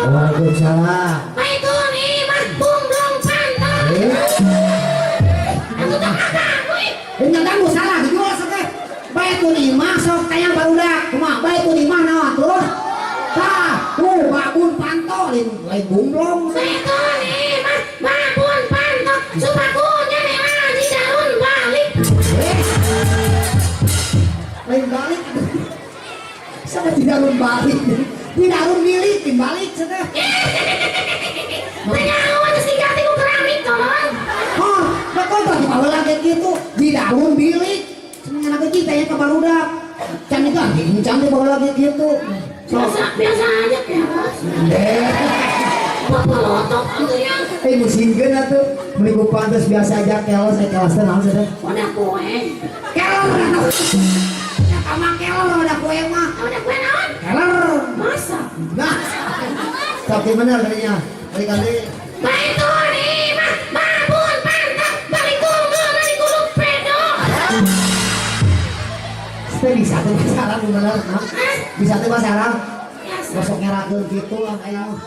Waalaikumsalam. Baitun imah bungdung panto. Eh, Aku tuh kagak ih. eh, ngaganggu salah dijual sok teh. Baitun imah sok tanya barudak. Kumaha baitun imah naon terus? Tah, tuh babun panto lain lain bunglong. Baitun imah babun panto. Supakunya nih Jidarun balik. Eh. Lain balik. Sama tidak balik. Tidak milik, balik cenah. Tanya aja sih ganti ku keramik tolong. Oh, betul tuh di bawah lagi gitu. Di daun bilik. Semengan aku kita yang ke barudak. Can itu can di bawah lagi gitu. So, Biasa biasa aja keles. eh, Bapak tuh ya. eh musingkeun atuh. Meni ku pantes biasa aja keles, eh keles teh naon sih teh? Udah kue. Keler atuh. Ya kama keler udah kue mah. Udah kue naon? Keler. Masa? Nah, tapi bener tadinya. Balik kali. Baitun imah babun panto balik tunggu dari gulung pedo. Teh bisa tuh bahasa Arab bener, nah. Bisa tuh bahasa Arab. Biasa. Besok ngerakeun kitu lah aya mah.